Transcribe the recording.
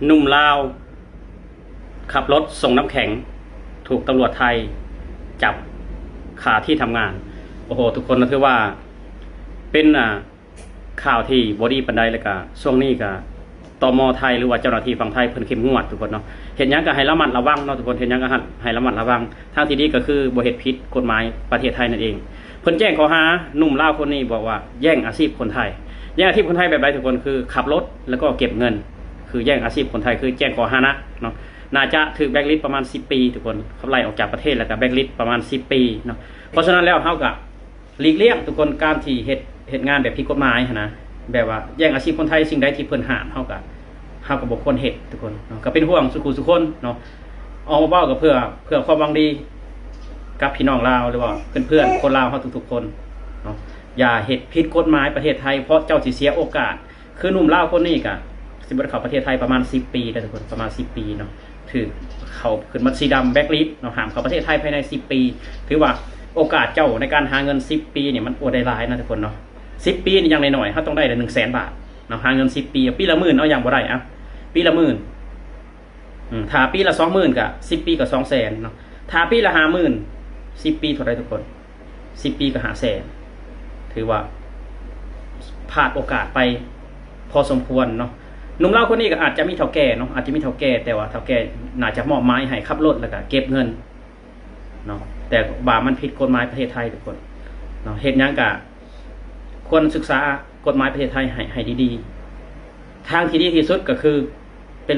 ໜຸ່ມລາວຂັບລົດສົ່ງນ້ຳແຂງ ຖືກຕຳຫຼວດໄທຈັບຄາທີ່ທຳງານ. ໂອ້ໂຫ ທຸກຄົນ ຖືວ່າເປັນ ອ່າ ຂ່າວທີ່ບໍ່ດີປານໃດ ແລ້ວກະຊ່ວງນີ້ກະ ຕມ ໄທ ຫຼືວ່າເຈົ້າໜ້າທີ່ຝັ່ງໄທເພິ່ນເຂັ້ມງວດ ທຸກຄົນເນາະ. ເຮັດຫຍັງກະໃຫ້ລະມັດລະວັງເນາະ ທຸກຄົນ ເຮັດຫຍັງກະໃຫ້ລະມັດລະວັງ. ທາງທີ່ດີກະຄືບໍ່ເຮັດຜິດກົດໝາຍປະເທດໄທນັ້ນເອງ. ເພິ່ນແຈ້ງຂໍ້ຫາໜຸ່ມລາວຄົນນີ້ ບອກວ່າແຍ່ງອາຊີບຄົນໄທ. ແຍ່ງອາຊີບຄົນໄທແບບໃດ ທຸກຄົນ? ຄືຂັບລົດ ແລ້ວກໍເກັບເງິນ. ຄືແຍ່ງອາຊີບຄົນໄທ ຄືແຈ້ງຂໍ້ຫາໜັກເນາະ. ໜ້າຈະຖືກແບລັກລິດປະມານສິບປີ ທຸກຄົນ, ຂັບໄລ່ອອກຈາກປະເທດ ແລ້ວກໍແບລັກລິດປະມານສິບປີເນາະ. ເພາະສະນັ້ນແລ້ວ ເຮົາກໍ ຫຼີກລ້ຽງ ທຸກຄົນ ການທີ່ເຮັດ ເຮັດງານແບບຜິດກົດໝາຍຫັ້ນນະ, ແບບວ່າແຍ່ງອາຊີບຄົນໄທ. ສິ່ງໃດທີ່ເພິ່ນຫ້າມ ເຮົາກໍ ເຮົາກໍບໍ່ຄວນເຮັດ ທຸກຄົນເນາະ. ກໍເປັນຫ່ວງສູ່ຄູ່ສູ່ຄົນເນາະ, ອອກມາເວົ້າກໍເພື່ອ ເພື່ອຄວາມຫວັງດີກັບພີ່ນ້ອງລາວ ຫຼືວ່າເພື່ອນໆຄົນລາວເຮົາທຸກໆຄົນເນາະ. ຢ່າເຮັດຜິດກົດໝາຍປະເທດໄທ ເພາະເຈົ້າຊິເສຍໂອກາດ. ຄືໜຸ່ມລາວຄົນນີ້ກະຊິບໍ່ໄດ້ເຂົ້າປະເທດໄທປະມານສິບປີເດີ ທຸກຄົນ, ປະມານສິບປີເນາະ. ຖືກເຂົາຂຶ້ນບັນຊີດຳ ແບລັກລິດເນາະ, ຫ້າມເຂົ້າປະເທດໄທພາຍໃນສິບປີ. ຖືວ່າໂອກາດເຈົ້າໃນການຫາເງິນສິບປີນີ້ ມັນອວດໄດ້ຫຼາຍນະ ທຸກຄົນເນາະ. ສິບປີນີ້ ຢ່າງໜ້ອຍໆ ເຮົາຕ້ອງໄດ້ລະໜຶ່ງແສນບາດເນາະ, ຫາເງິນສິບປີ. ປີລະໝື່ນເອົາຫຍັງບໍ່ໄດ້. ອະ ປີລະໝື່ນ ອືມ ຖ້າປີລະສອງໝື່ນ ກະສິບປີກະສອງແສນເນາະ. ຖ້າປີລະຫ້າໝື່ນ ສິບປີເທົ່າໃດ ທຸກຄົນ? ສິບປີກະຫ້າແສນ. ຖືວ່າພາດໂອກາດໄປພໍສົມຄວນເນາະ. ໜຸ່ມລາວຄົນນີ້ກະອາດຈະມີເຖົ້າແກ່ເນາະ, ອາດຈະມີເຖົ້າແກ່ ແຕ່ວ່າເຖົ້າແກ່ໜ້າຈະມອບໝາຍໃຫ້ຂັບລົດ ແລ້ວກະເກັບເງິນເນາະ. ແຕ່ວ່າມັນຜິດກົດໝາຍປະເທດໄທ ທຸກຄົນເນາະ. ເຮັດຫຍັງກະຄວນສຶກສາກົດໝາຍປະເທດໄທໃຫ້ ໃຫ້ດີໆ. ທາງທີ່ດີທີ່ສຸດກະຄື